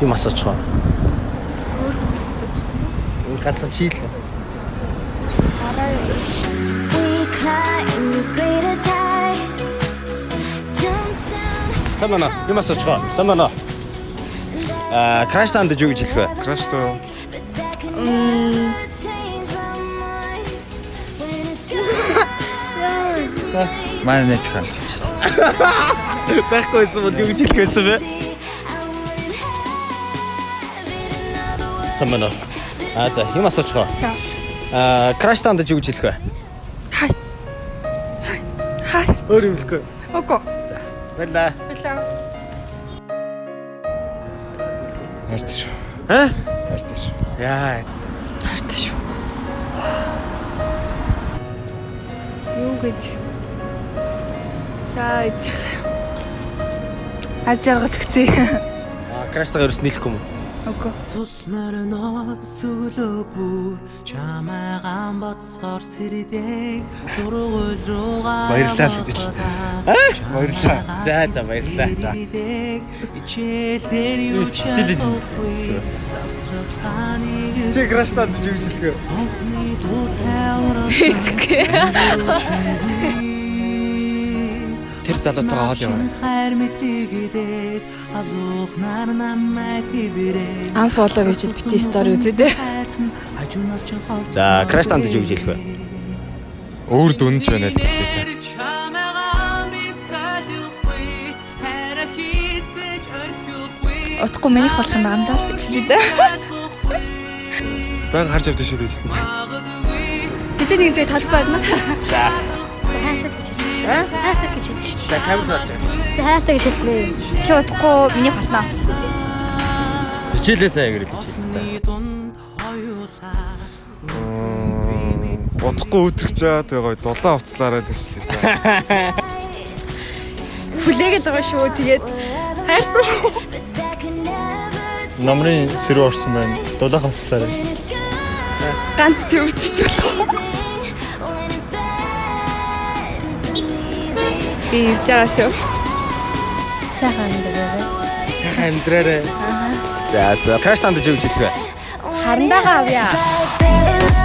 Юм асуучих уу? Өөр хүмүүс асуучих тийм. Ганцхан чи л. We climb the greatest heights. Jump down. Сайн байна уу? Юм асуучих уу? Сайн байна уу? Аа, crush танд юу гэж хэлэх вэ? Crush тоо. But that can never change my mind. When it's gone, it's amazing. Манай найз хан. Байхгүй байсан бол юу гэж хэлэх байсан бэ? I wouldn't have it another way. Сайн байна уу? Аа, за, юм асуучих уу? За. Аа, crush танд юу гэж хэлэх вэ? Хай. Хай. Өөр юм хэлэхгүй. Үгүй. За, баярлаа. Баярлалаа. Хайртай шүү. Аа? Хайртай шүү. Яа. Хайртай шүү. Юу гэж? За ичхэр. Аз жаргал өгцөө. Аа, crush тайгаа ерөөс нийлэхгүй юм уу? Үгүй. Сус мөрнөө сүлөө бүр чамайгаан бодсоор сэрдээ сургууль руугаа Баярлалаа л гэж хэлсэн. Баярлалаа. За, за, баярлалаа. За. Хичээл дээр юу Хичээлээ чадахгүй завсраханыг Чи crush танд юу гэж хэлэх вэ? Анхны дур Мэдгүй. Тэр залуутайгаа хоол яваарай. хайр мэдрэгдээд алуухнаар намайг тибрээ Unfollow хийчихэд бити story үзээ дээ. Хажуунаас ч За, crush танд юу гэж хэлэх вэ? Өөр дүнж байна л гэлээ. Утгагүй минийх болох юм байна даа л гэж лээ дээ. Баян харж авдаг шүү дээ шүү дээ. Хизээ нэгэн цаг талбай байна. За. Хайртай гэж хэлнэ шүү. Хайртай гэж хэлнэ шүү. За, камер руу орж ирж. За хайртай гэж хэлнэ. Чи удахгүй миний болно. Хичээлээ сайн гэрэл гэж хэлээ та. Удахгүй өтрөх чаа тэгээ гоё дулаан уцлаарай л гэж хэлээ. Хүлээгээл байгаа шүү. Тэгээд хайртай шүү. But that can never Номрын сэрүү орсон байна. Дулаан хувцлаарай. When it's good, Ганц төвчж болох. when it's bad, it's amazing. Би ирж байгаа шүү. Сайхан амьдраарай. Сайхан амьдраарай. За, за. Crush танд юу гэж хэлэх вэ? Харандаага авъя. Like this,